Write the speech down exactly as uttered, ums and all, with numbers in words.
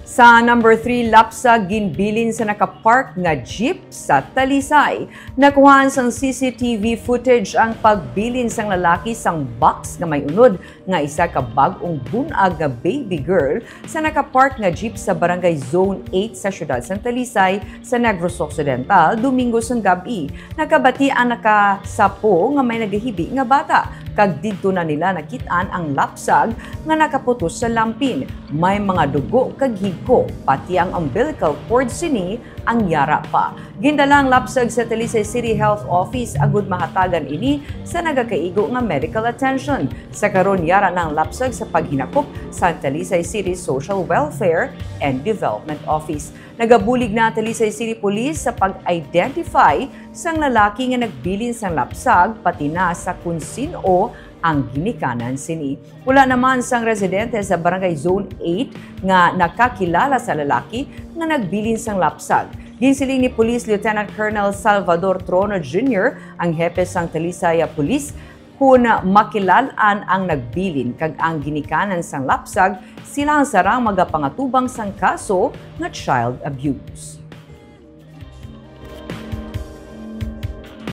Sa number three, lapsag ginbilin sa nakapark nga jeep sa Talisay. Nakuhaan sang C C T V footage ang pagbilin sang lalaki sang box nga may unod nga isa ka bag-ong bunag nga baby girl sa nakapark nga jeep sa Barangay Zone eight sa siyudad sang Talisay sa Negros Occidental, Domingo sang gab-i. Nakabati ang nakasapo nga may nagahibi nga bata, kag didto na nila nakit-an ang lapsag nga nakaputos sa lampin. May mga dugo kag higko, pati ang umbilical cord sini ang yara pa. Gindala ang lapsag sa Talisay City Health Office agud mahatagan ini sa nagakaigo nga medical attention. Sa karon, yara na ang lapsag sa paghinakop sa Talisay City Social Welfare and Development Office. Nagabulig na ang Talisay City Police sa pag-identify sang lalaki nga nagbilin sang lapsag, pati na sa kun sin-o ang ginikanan sini. Wala naman sang residente sa Barangay Zone eight nga nakakilala sa lalaki nga nagbilin sang lapsag. Ginsiling ni Police Lieutenant Colonel Salvador Trono Junior, ang hepe sang Talisay Police, kun makilal-an ang nagbilin kag ang ginikanan sang lapsag, sila ang sarang magapangatubang sang kaso nga child abuse.